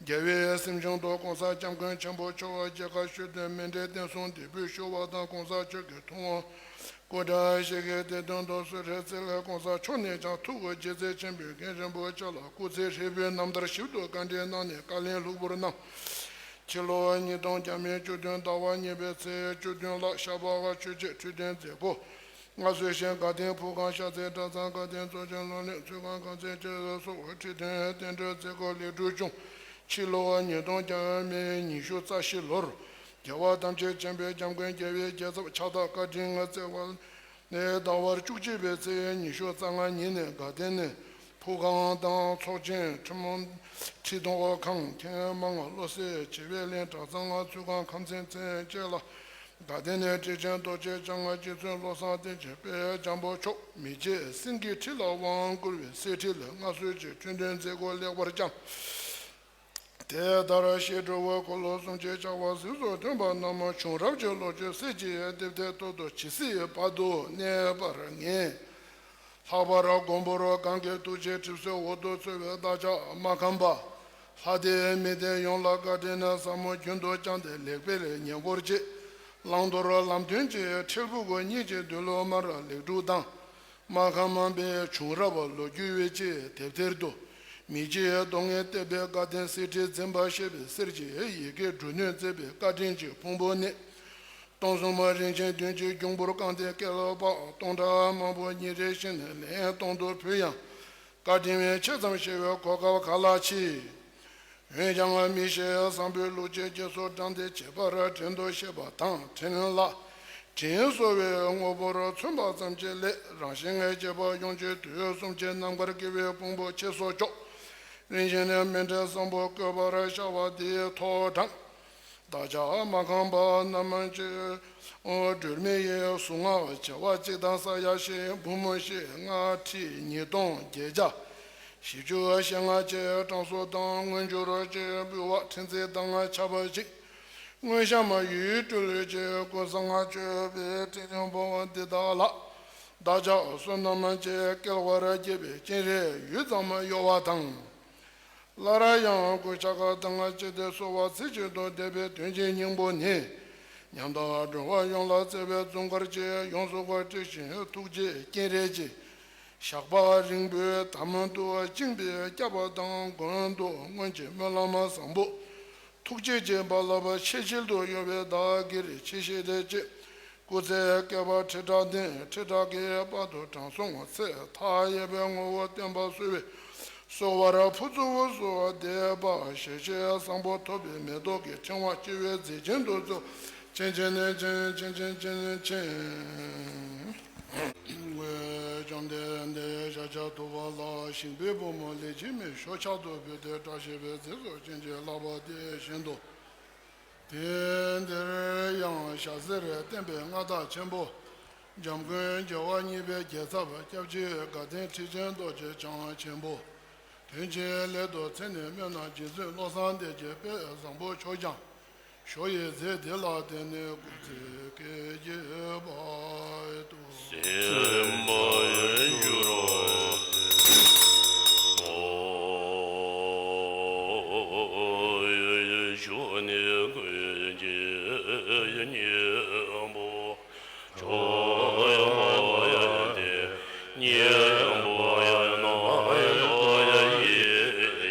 རྒྱལ་བའི་གཟིམ་ཆུང་དུ་གོང་ས་སྐྱབས་མགོན་ཆེན་པོ་མཆོག་རྒྱལ་ཁ་ཞུ་དོན་མཎྜལ་རྟེན་གསུམ་འདེགས་འབུལ་ཞུ་བ་དང་གོང་ས་མཆོག་གི་ཐུགས་དབང་སྐུ་དྲིན་ཞིག་གི་དེ་དོན་དུ་གསོལ་རས་སྩལ་ལ་གོང་ས་མཆོག་ནས་ཀྱང་ཐུགས་དགྱེས་ཚད་ཆེན་པོས་རྒན་རིན་པོ་ཆེ་ལ་སྐུ་ཚེ་ཧྲིལ་པོའི་རྣམ་ཐར་ཞིབ་ཏུ་བཀའ་འདྲི་གནང་ནས་བཀའ་ལན་ལྷུག་པོར་གནང་། ཕྱི་ལོ་ཉིས་སྟོང་བརྒྱ་མེད་བཅུ་བདུན་ཟླ་བ་གཉིས་པའི་ཚེས་བཅུ་བདུན་ལ་ཤར་པ་ཆོས་རྗེ་འཕྲོད་བསྟེན་མཛད་སྒོ། སྔར་སྲོལ་བཞིན་དགའ་ལྡན་ཕུག་སྒང་ཤར་རྩེ་གྲྭ་ཚང་དགའ་ལྡན་ཚོགས་ཆེན་སློབ་གླིང་ཚུལ་ཁང་ཁང་ཚན་བཅས་སོགས་ཁྲི་སྟོན་རྟེན་འབྲེལ་མཛད་སྒོ་ལེགས་གྲུབ་བྱུང་། ཕྱི་ལོ་ཉིས་སྟོང་བརྒྱ་མེད་ཉི་ཤུ་རྩ་བཞི་ལོར་རྒྱལ་བ་ཐམས་ཅད་མཁྱེན་པའི་སྐྱབས་མགོན་རྒྱལ་བའི་རྒྱལ་ཚབ་ཕྱག་རྟགས་བཀའ་དྲིན་སྩལ་བ་ནས་ཟླ་བ་བཅུ་གཅིག་པའི་ཚེས་ཉི་ཤུ་རྩ་ལྔ་ཉིན་ནས་དགའ་ལྡན་ནས་ཕུག་སྒང་དང་ཚོགས་ཆེན་ཁྲི་མོ་ཁྲི་ཐོག་ཁང་ཁྱེད་མང་བློ་གསལ་བྱེ་བའི་གླིང་གྲྭ་ཚང་ཚུལ་ཁང་ཁང་ཚན་ཚན་བཅས་ལ་དགའ་ལྡན་ནས་ཁྲི་ཆེན་རྡོ་རྗེ་འཆང་རྗེ་བཙུན་བློ་བཟང་བསྟན་འཛིན་དཔལ་འཇམ་པོ་མཆོག་མི་རྗེ་སེང་གེའི་ཁྲི་ལ་དབང་བསྐུར་བའི་གསེར་ཁྲི་ལ་མངའ་གསོལ་གྱི་འཕྲོད་བསྟེན་མཛད་སྒོ་ལེགས་པར་བསྐྱངས། དེ་ལྟར་བཤད་སྒྲུབ་འཁོར་ལོ་གསུམ་གྱི་བྱ་བ་གཟེངས་སུ་ཐོན་པ་རྣམས་བྱུང་རབས་ཀྱི་ལོ་རྒྱུས་གསེར་གྱི་དེབ་ཐེར་ཐོག་ཏུ་ཇི་སྲིད་བར་དུ་གནས་པར་ངེས། ལྷག་པར་མགོན་པོ་རོ་གང་གི་ཐུགས་རྗེའི་གྲིབ་སོའི་འོག་ཏུ་འཚོ་བའི་བདག་ཅག་མ་ཁམས་པ། ལྷ་སྡེ་མི་སྡེ་ཡོངས་ལ་བཀའ་དྲིན་ནས་ཟབ་མོ་རྒྱུན་དུ་བསྐྱངས་ཏེ་ལེགས་སྤེལ་ཉེར་མཁོར་བཅས། བླང་དོར་ལམ་སྟོན་གྱི་ཁྲིལ་བུ་གུ་གཉིས་ཀྱི་འདུལ་ལོ་མར་ལེགས་གྲུབ་དང་། མ་ཁམས་པའི་བྱུང་རབས་ལོ་རྒྱུས་བཅས་དེབ་ཐེར་དུ། མི་རྗེའི་སྡུག་བསྔལ་བལྟས་པའི་དགའ་ལྡན་གསེར་ཁྲིར་འཛིན་པ་ཞེས་པའི་གསེར་གྱི་ཡི་གེ་འབྲུ་སྣོད་མཛད་པའི་བཀའ་དྲིན་གྱི་ཕུང་པོ་ནི། སྟོང་གསུམ་རིན་ཆེན་བདུན་གྱི་འབྱུང་པོར་བཀང་སྟེ་བསྐལ་པ་སྟོང་ཕྲག་མང་པོ་ཉིན་རེ་བཞིན་ལན་སྟོང་དུ་ཕུལ་ཡང་། བཀའ་དྲིན་ཆེ་ཙམ་ཞེས་པའི་གོ་སྐབས་ག་ལ་མཆིས། འོན་ཀྱང་མི་ཤེས་བཟང་པོའི་ལུགས་ཀྱི་རྗེས་སུ་འབྲངས་ཏེ་བྱེད་པར་དྲིན་དུ་ཤེས་པ་དང་དྲིན་ལ་དྲིན་གཟོ་བའི་དངོས་པོར་མཚོན་པ་ཙམ་གྱིས་ལས་རང་གཞན་བྱེད་པ་ཡོངས་ཀྱི་དུས་གསུམ་གྱི་རྣམ་དཀར་དགེ་བའི་ཕུང་པོ་ཆེ་སོ་ཅོག་རིན་ཆེན་མཎྜལ་བཟང་པོ་བཀོད་པར་བྱ་བ་འདིའི་ཐོག་དྲངས། བདག་ཅག་མ་ཁམས་པ་རྣམས་ཀྱི་སྒྲོལ་མའི་གཟུངས་སྔགས་བྱེ་བ་གཅིག་དང་ས་ཡ་བཞི་འབུམ་བཞི་ལྔ་ཁྲི་ཉིས་སྟོང་བརྒྱད་བརྒྱ་བཞི་བཅུ་ཞེ་ལྔ་བཅས་གྲངས་སུ་དང་མངོན་གྱུར་གྱི་འབུལ་བ་ཕྲེང་མཛེས་དང་ཁྱབ་པ་ཅིག་མངོན་ཤམ་ཡུལ་སྤྲུལ་གྱི་སྐུ་གསང་སྔགས་སྤྱོད་པའི་ཁྲིད་སྦྱོང་འབུལ་བ་འདི་དག་ལ་བདག་ཅག་བསོད་ནམས་ཀྱི་སྐལ་བར་བསྐྱེད་པའི་སྤྱན་རས་ཡུད་ཙམ་གཡོ་བ་དང་། སླར་ཡང་གུས་ཕྱག་དང་བཅས་ཏེ་གསོལ་བ་ཚིག་གཅིག་ཏུ་བཟླས་པའི་དོན་གྱི་སྙིང་པོ་ནི། ཉམས་དང་སྦྱོར་བ་ཡོངས་ལ་བརྩེ་བའི་འཛུམ་དཀར་གྱིས། ཡོངས་སུ་བཀྲ་ཤིས་ཤིང་ཐུགས་རྗེའི་སྤྱན་རས་ཀྱིས། ཞགས་པ་རིང་པོའི་དམ་དུ་བཅིངས་པས་བསྐྱབས་པ་དང་། མགོན་དུ་སྔོན་གྱི་སྨོན་ལམ་བཟང་པོ། ཐུགས་རྗེ་ཆེན་པོ་རླབས་ཆེ་ཤིན་ཏུ་གཡོ་བའི་བདག་གིར་ཆེ་བཞེས་ཏེ་བཅས། སྐུ་ཚེ་བསྐལ་པ་ཁྲི་ཕྲག་བདུན། ཁྲི་ཕྲག་གི་བར་དུ་དྲང་སྲོང་ཚེ་མཐའ་ཡས་པའི་ངོ་བོ་བསྟན་པ་གསོལ་བའི། གསོལ་བ་ཕུར་ཚུགས་སུ་བསྡེབས་པ། ཞལ་བཞེས་བཟང་པོ་ཐོབ་པའི་མེ་ཏོག་གི་ཕྲེང་བ་བཅུ་པའི་མཛེས་ཆེན་དུ་སྩོལ། ཆེན་ཆེན་ནས་ཆེན། ཆེན་ཆེན་ཆེན་ནས་ཆེན། བཅོམ་ལྡན་འདས་ཤཱཀྱ་ཐུབ་པ་ལ་ཞིང་པའི་བུ་མོ་ལས་ཀྱི་མིག་ཤོ་ཆག་ཏུ་ཕུལ་ཏེ་བཀྲ་ཤིས་པའི་ཚིག་སོགས་བྱིན་གྱིས་བརླབས་པ་དེ་བཞིན་དུ། དེང་འདིར་ཡང་ཞལ་ཟས་བསྟན་པའི་མངའ་བདག་ཆེན་པོ། འཇམ་མགོན་རྒྱལ་བ་གཉིས་པའི་རྒྱལ་ཚབ་སྐྱབས་རྗེ་དགའ་ལྡན་ཁྲི་ཆེན་རྡོ་རྗེ་འཆང་ཆེན་པོ། དོན་ཆེན་སླད་དུ་མཚན་ནས་སྨོས་ན་རྗེ་བཙུན་བློ་བཟང་དེ་ཆེན་དཔལ་བཟང་པོ་མཆོག་ཀྱང་ཞུ་ཡི་མཛད་དེ་ལ་བརྟེན་ནས་སྐུ་ཚེ་བསྐལ་བརྒྱའི་བར་དུ། སེམས་པ་འགྱུར་རོ། ཞུ་ནི་ཀུན་གྱི་སྙིང་པོ། ཆོས་མ་ཡིན་ཏེ། སྙིང་པོ་ཡང་ན་ཡང་ཡིན་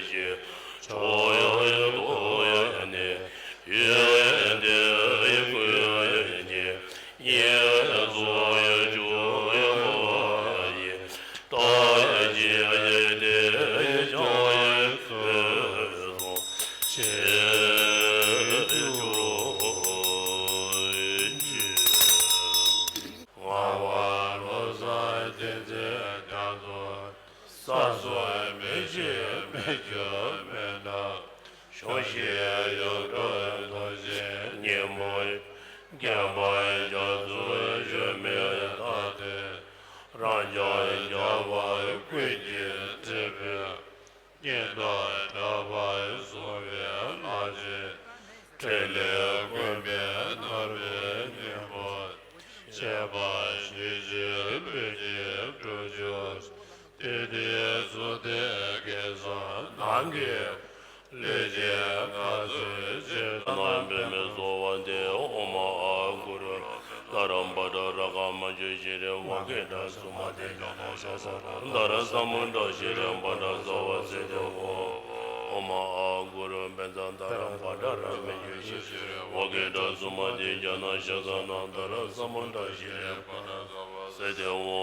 ཞེས། ཆོས་ཡང་ཡང་ཏོ་ཡང་ནི། ཡོན་ཏན་ཀུན་གྱི་སྙིང་པོ་ཡང་ཆོས་ཡང་མ་ཡིན། ལྟ་བ་ཅི་ཡང་ཡིན་ཏེ། ཡང་ཡང་ཀུན་རྫོགས་ཕྱིར་གྱུར་ཅིག། ངག་དབང་བློ་བཟང་བསྟན་འཛིན་རྒྱ་མཚོ། ས་སོགས་མི་ཤེས་མི་སྐྱོ་མི་ནག །ཆོས་བཞིན་ཡོངས་གྲུབ་ཐོབ་ཅིང་སྙིང་པོ། མཁྱེན་པ་རྒྱ་མཚོ་ཞུ་མི་ལྟ་སྟེ། རང་ཅག་རྒྱལ་བ་ཀུན་གྱི་སྲས་པོའི། སྙིང་དང་འདྲ་བར་བཟུང་བའི་ལྷ་ཆེན། ཕྲིན་ལས་བཀོད་པའི་རྣམ་པའི་སྙིང་པོ། བྱས་པ་ཞི་བྱེད་ལྷུན་གྱིས་གྲུབ་གྱུར། དེ་ནི་གསུང་རྟེན་གེ་སར་རྣམས་ཀྱི། ལུས་ཅན་ལྔ་བཅུ་ཞིང་རྣམས་པདྨས་གསོལ་བ་འདེབས། ཨོཾ་ཨཱཿ་གུ་རུ། ཏཱ་ར་པཱ་ཌ་ར་ག་མཉྫུ་ཤྲཱི་ཝཱ་གི་ཏ་སུ་མ་ཏི་ཛྙཱ་ན་ཤཱ་ས་ན་དྷ་ར་ས་མུ་ཌ་ཤྲཱི་པཱ་ཌ་ས་བ་སིདྡྷི་ཧོ། ཨོཾ་ཨཱཿ་གུ་རུ་པཉྩ་དྷ་ར་པཱ་ཌ་ར་ག་མཉྫུ་ཤྲཱི་ཝཱ་གི་ཏ་སུ་མ་ཏི་ཛྙཱ་ན་ཤཱ་ས་ན་དྷ་ར་ས་མུ་ཌ་ཤྲཱི་པཱ་ཌ་ས་བ་སིདྡྷི་ཧོ།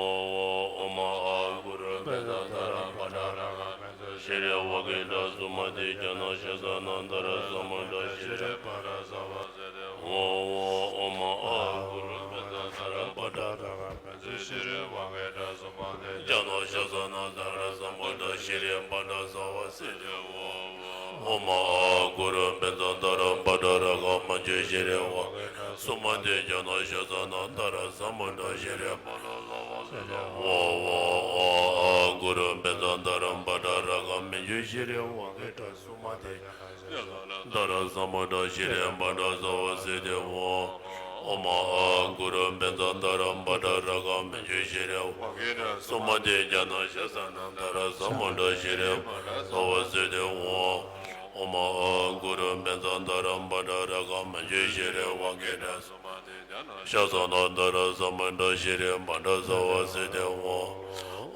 ཨོཾ་ཨཱཿ་གུ་རུ་པཉྩ་དྷ་ར་པཱ་ཌ་ར་ག་མཉྫུ་ཤྲཱི་ཝཱ་གི་ཏ་སུ་མ་ཏི་ཛྙཱ་ན་ཤཱ་ས་ན་དྷ་ར་ས་མུ་ཌ་ཤྲཱི་པཱ་ཌ་ས་བ་སིདྡྷི་ཧོ། ཨོཾ་ཨཱཿ་གུ་རུ་པཉྩ་དྷ་ར་པཱ་ཌ་ར་ག་མཉྫུ་ཤྲཱི་ཝཱ་གི་ཏ་སུ་མ་ཏི་ཛྙཱ་ན་ཤཱ་ས་ན་དྷ་ར་ས་མུ་ཌ་ཤྲཱི་པཱ་ཌ་ས་བ་སིདྡྷི་ཧོ། ཨོཾ་ཨཱཿ་གུ་རུ་པཉྩ་དྷ་ར་པཱ་ཌ་ར་ག་མཉྫུ་ཤྲཱི་ཝཱ་གི་ཏ་སུ་མ་ཏི་ཛྙཱ་ན་ཤཱ་ས་ན་དྷ་ར་ས་མུ་ཌ་ཤྲཱི་པཱ་ཌ་ས་བ་སིདྡྷི་ཧོ། ཨོཾ་ཨཱཿ་གུ་རུ་པཉྩ་དྷ་ར་པཱ་ཌ་ར་ག་མཉྫུ་ཤྲཱི་ཝཱ་གི་ཏ་སུ་མ་ཏི་ཛྙཱ་ན་ཤཱ་ས་ན་དྷ་ར་ས་མུ་ཌ་ཤྲཱི་པཱ་ཌ་ས་བ་སིདྡྷི་ཧོ། ཨོཾ་ཨཱཿ་གུ་རུ་པཉྩ་དྷ་ར་པཱ་ཌ་ར་ག་མཉྫུ་ཤྲཱི་ཝཱ་གི་ཏ་སུ་མ་ཏི་ཛྙཱ་ན་ཤཱ་ས་ན་དྷ་ར་ས་མུ་ཌ་ཤྲཱི་པཱ་ཌ་ས་བ་སིདྡྷི་ཧོ། ཨོཾ་ཨཱཿ་གུ་རུ་པཉྩ་དྷ་ར་པཱ་ཌ་ར་ག་མཉྫུ་ཤྲཱི་ཝཱ་གི་ཏ་སུ་མ་ཏི་ཛྙཱ་ན་ཤཱ་ས་ན་དྷ་ར་ས་མུ་ཌ་ཤྲཱི་པཱ་ཌ་ས་བ་སིདྡྷི་ཧོ།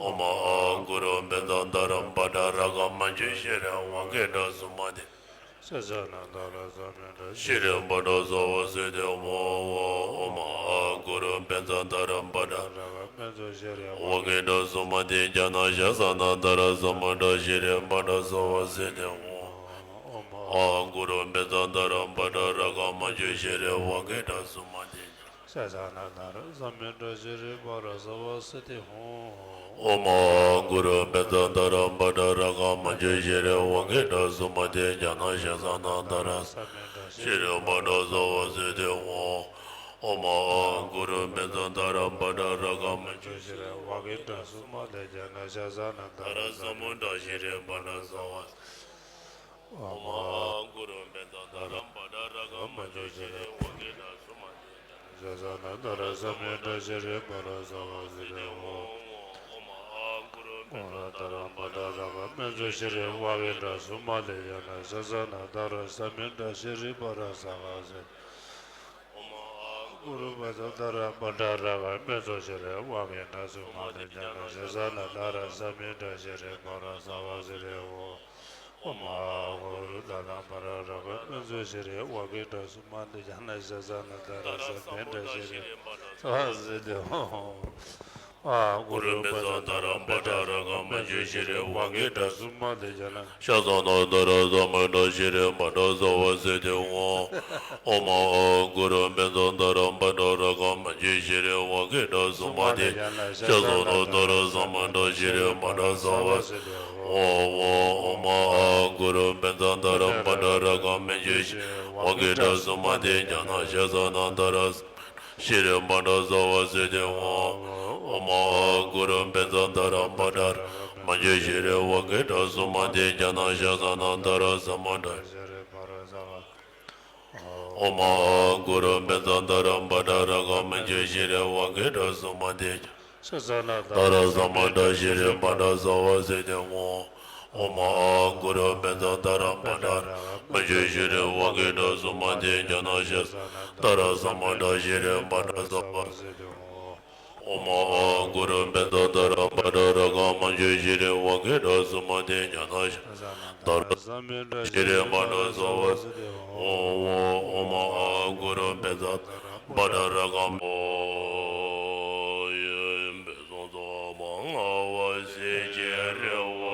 ཨོཾ་ཨཱཿ་གུ་རུ་པཉྩ་དྷ་ར་པཱ་ཌ་ར་ག་མཉྫུ་ཤྲཱི་ཝཱ་གི་ཏ་སུ་མ་ཏི་ཤཱ་ས་ན་དྷ་ར་ས་མུ་ཌ་ཤྲཱི་པཱ་ཌ་ས་བ་སིདྡྷི་ཧོ། ཨོཾ་ཨཱཿ་གུ་རུ་པཉྩ་དྷ་ར་པཱ་ཌ་ར་ག་མཉྫུ་ཤྲཱི་ཝཱ་གི་ཏ་སུ་མ་ཏི་ཛྙཱ་ན་ཤཱ་ས་ན་དྷ་ར་ས་མུ་ཌ་ཤྲཱི་པཱ་ཌ་ས་བ་སིདྡྷི་ཧོ། ཨོཾ་ཨཱཿ་གུ་རུ་པཉྩ་དྷ་ར་པཱ་ཌ་ར་ག་མཉྫུ་ཤྲཱི་ཝཱ་གི་ཏ་སུ་མ་ཏི་ཤཱ་ས་ན་དྷ་ར་ས་མུ་ཌ་ཤྲཱི་པཱ་ཌ་ས་བ་སིདྡྷི་ཧོ། ཨོཾ་ཨཱཿ་གུ་རུ་པཉྩ་དྷ་ར་པཱ་ཌ་ར་ག་མཉྫུ་ཤྲཱི་ཝཱ་གི་ཏ་སུ་མ་ཏི་ཛྙཱ་ན་ཤཱ་ས་ན་དྷ་ར་ཤྲཱི་པཱ་ཌ་ས་བ་སིདྡྷི་ཧོ། ཨོཾ་ཨཱཿ་གུ་རུ་པཉྩ་དྷ་ར་པཱ་ཌ་ར་ག་མཉྫུ་ཤྲཱི་ཝཱ་གི་ཏ་སུ་མ་ཏི་ཛྙཱ་ན་ཤཱ་ས་ན་དྷ་ར་ས་མུ་ཌ་ཤྲཱི་པཱ་ཎ་ས་བ། ཨོཾ་ཨཱཿ་གུ་རུ་པཉྩ་དྷ་ར་པཱ་ཌ་ར་ག་མཉྫུ་ཤྲཱི་ཝཱ་གི་ཏ་སུ་མ་ཏི་ཛྙཱ་ན་ཤཱ་ས་ན་དྷ་ར་ས་མུ་ཌ་ཤྲཱི་པཱ་ཎ་ས་བ་སིདྡྷི་ཧོ། ཨོཾ་ཨཱཿ་གུ་རུ་ ཏཱ་ར་བྷ་དྲ་ར་ག་སྨན་མཆོག་ཤྲཱི་ཝ་གི་དྲ་སུ་མ་ཏི་ཡ་ན་ཤ་ས་ན་ཏཱ་ར་ས་མི་དྲ་ཤྲཱི་པ་ར་ས་ག་ཟེ། ཨོ་མ་ཨ་གུ་རུ་བཛྲ་ཏཱ་ར་བྷ་དྲ་ར་ག་སྨན་མཆོག་ཤྲཱི་ཝ་གི་དྲ་སུ་མ་ཏི་ཡ་ན་ཤ་ས་ན་ཏཱ་ར་ས་མི་དྲ་ཤྲཱི་པ་ར་ས་ག་ཟེ་རེ་ཨོ། ཨོ་མ་ཨ་གུ་རུ་ཏཱ་ར་བྷ་དྲ་ར་ག་སྨན་མཆོག་ཤྲཱི་ཝ་གི་དྲ་སུ་མ་ཏི་ཡ་ན་ཤ་ས་ན་ཏཱ་ར་ས་མི་དྲ་ཤྲཱི་པ་ར་ས་ག་ཟེ་རེ་ཨོ། ཨ་གུ་རུ་བཛྲ་ཏཱ་ར་བྷ་དྲ་ར་ག་སྨན་མཆོག་ཤྲཱི་ཝ་གི་དྲ་སུ་མ་ཏི་ཡ་ན་ཤ་ས་ན་ཏཱ་ར་ས་མི་དྲ་ཤྲཱི་པ་ར་ས་ག་ཟེ་རེ་ཨོ། ཨོ་མ་ཨ་གུ་རུ་བཛྲ་ཏཱ་ར་བྷ་དྲ་ར་ག་སྨན་མཆོག་ཤྲཱི་ཝ་གི་དྲ་སུ་མ་ཏི་ཡ་ན་ཤ་ས་ན་ཏཱ་ར་ས་མི་དྲ་ཤྲཱི་པ་ར་ས་ག་ཟེ་རེ་ཨོ། ཨོ་མ་ཨ་གུ་རུ་བཛྲ་ཏཱ་ར་བྷ་དྲ་ར་ག་སྨན་མཆོག་ཤྲཱི་ཝ་གི་དྲ་སུ་མ་ཏི་ཡ་ན་ཤ་ས་ན་ཏཱ་ར་ཤྲཱི་པ་ར་ས་ག་ཟེ་རེ་ཨོ། ཨོ་མ་ཨ་གུ་རུ་བཛྲ་ཏཱ་ར་བྷ་དྲ་ར་ག་སྨན་མཆོག་ཤྲཱི་ཝ་གི་དྲ་སུ་མ་ཏི་ཡ་ན་ཤ་ས་ན་ཏཱ་ར་ས་མི་དྲ་ཨོ་མ་ཨ་གུ་རུ་བཛྲ་ཏཱ་ར་བྷ་དྲ་ར་ག་སྨན་མཆོག་ཤྲཱི་ཝ་གི་དྲ་སུ་མ་ཏི་ཡ་ན་ཤ་ས་ན་ཏཱ་ར་ས་མི་དྲ་ཤྲཱི་པ་ར་ས་ག་ཟེ་རེ་ཨོ། ཨོ་མ་ཨ་གུ་རུ་བཛྲ་ཏཱ་ར་བྷ་དྲ་ར་ག་སྨན་མཆོག་ཤྲཱི་ཝ་གི་དྲ་སུ་མ་ཏི་ཡ་ན་ཤ་ས་ན་ཏཱ་ར་ས་མི་དྲ་ཤྲཱི་པ་ར་ས་ག་ཟེ་རེ་ཨོ། ཨོ་མ་ཨ་གུ་རུ་བཛྲ་ཏཱ་ར་བྷ་དྲ་ར་ག་སྨན་མཆོག་ཤྲཱི་ཝ་གི་དྲ་སུ་མ་ཏི་ཡ་ན་ཤ་ས་ན་ཏཱ་ར་ས་མི་དྲ་ཤྲཱི་པ་ར་ས་ག་ཟེ་རེ་ཨོ། ཨོ་མ་ཨ་གུ་རུ་བཛྲ་ཏཱ་ར་བྷ་དྲ་ར་ག་སྨན་མཆོག་ཤྲཱི་པ་ར་ས་ག་ཟེ་རེ་ཨོ།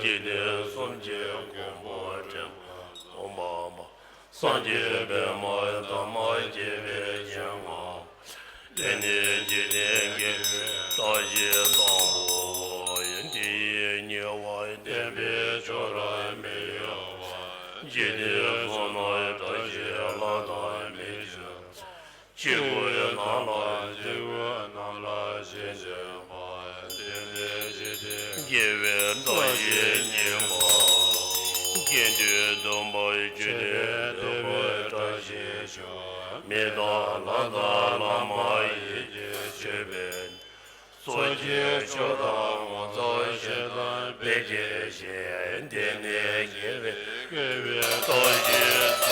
འཇིག་རྟེན་གསུམ་གྱི་མགོན་པོ་ཁྲི་པ་ཨོ་མ་མ། སངས་རྒྱས་པདྨ་འདབ་མ་བརྒྱད་པའི་སྤྱན་སྔར། དེ་ནས་འཇིག་རྟེན་དགེ་བའི་བཀྲ་ཤིས་དང་པོ། དེ་ཡིས་ཉེ་བར་བསྟན་པའི་ཆོས་རབ་མི་གཡོ་བ། འཇིག་རྟེན་གསུམ་ན་བཀྲ་ཤིས་ལྷ་དང་མིའི་ཆོས། སྐྱེ་དགུའི་ནང་ལ་སྐྱེ་དགུའི་ནང་ལ་ཞིང་བྱེད་པ། དེ་ནས་འཇིག་རྟེན་དགེ་བའི་བཀྲ་ཤིས་སྙིང་པོ། དགེ་འདུན་སྡོམ་པ་ཆོས་འབྲེལ་འདོད་པའི་བཀྲ་ཤིས་ཤོག་མི་དང་ལྷ་དང་ལྷ་མ་ཡིན་གྱི་མཆོད་པའི་ཚོགས་ཀྱི་མཆོག་དང་ངོ་མཚར་ཞལ་དང་དཔེ་བརྒྱད་བཞེས། དེ་ནས་དགེ་བའི་དགེ་བའི་བཀྲ་ཤིས།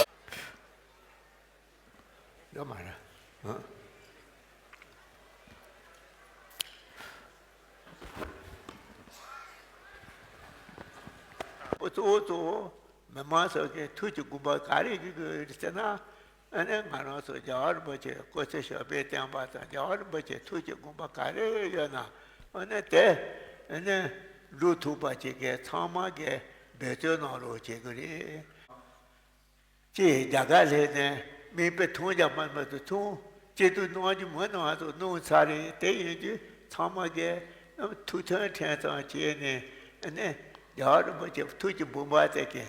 ཡོད་མ་རེད། ཨོ་གཙོ་བོ་གཙོ་བོ་མི་མང་ཚོ་གི་ཐུགས་ཀྱི་དགོངས་པ་ག་རེ་ཡོད་ཀྱི་ཡོད་ཟེར་ན། ཨ་ནི་ང་རང་ཚོ་རྒྱལ་བ་རིན་པོ་ཆེ་སྐུ་ཚེ་ཞབས་པད་བརྟན་པ་དང་རྒྱལ་བ་རིན་པོ་ཆེ་ཐུགས་ཀྱི་དགོངས་པ་ག་རེ་ཡོད་ན། ཨ་ནི་དེ་ཨ་ནི་སྒྲུབ་ཐུབ་པ་ཅིག་གི་ཚང་མ་གི་འབད་བརྩོན་གནང་རོགས་བྱེད་དགོས་རེད། ཅེས་རྒྱ་གར་སླེབས་ནས་མིག་དཔེ་མཐོང་རྒྱ་མ་མ་དུ་མཐོང་། སྐྱིད་སྡུག་གནང་རྒྱུ་མ་གནང་དུ་གནང་ཚར་རེད། དེ་ཡིན་དུས་ཚང་མ་གིས་ཐུགས་མཐུན་ཕྲན་ཚང་བྱས་ནས་ནས་རྒྱལ་བ་རིན་པོ་ཆེ་ཐུགས་ཀྱི་དགོངས་པ་དེ་གི་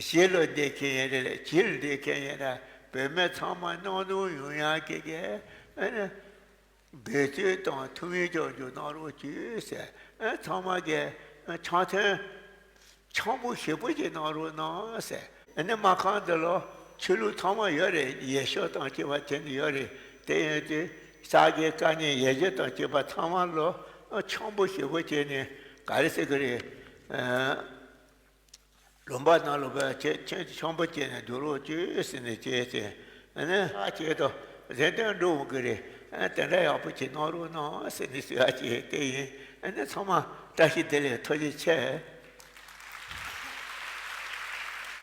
ཞལ་ལ་འདེབས་མཁན་ཡིན་རེད། ལག་ལ་འདེབས་མཁན་ཡིན་རེད། བོད་མི་ཚང་མ་སྣང་དུ་ཡོང་ཡག་གི་གི་འབད་བརྩོན་དང་ཐུགས་སྨོན་སྐྱབས་འཇུག་གནང་རོགས་གྱིས་ཟེར། ཨ་ཚང་མ་གིས་ཨ་འཆམ་མཐུན་འཆམ་པོ་ཞེ་པོ་ཅིག་གནང་རོགས་གནང་ཟེར། ཨ་ནི་སྨར་ཁམས་འདི་ལ་ཆོས་ལུགས་ཚང་མ་ཡོད་རེད། ཡེ་ཤུ་དང་བཅས་པ་དེ་འདྲ་ཡོད་རེད། དེ་ཡིན་དུས་ས་དགེ་བཀའ་རྙིང་ཡིག་བརྒྱ་དང་བཅས་པ་ཚང་མ་ལ་ཨ་འཆམ་པོ་ཞེ་པོ་བྱས་ནས་ག་རེ་ཟེར་གི་རེད། ཨ། ལུང་པ་ནང་ལ་བས་ཁྱེད་ཁྱེད་ཆང་པ་བྱས་ནས་སྡོད་རོགས་བྱོས་ཟེར་ནས་བྱས་ཏེ། ཨ་ནི་ཨ་ཁྱེད་དོ་རེ་འདུན་འགྲོ་འོང་གི་རེད། ཨ་དེ་འདྲ་ཡག་པོ་བྱེད་གནང་རོགས་གནང་ཟེར་ནས་ཟེར་ཡ་ཅིག་དེ་ཡིན། ཨ་ནི་ཚང་མ་བཀྲ་ཤིས་བདེ་ལེགས། ཐུགས་རྗེ་ཆེ།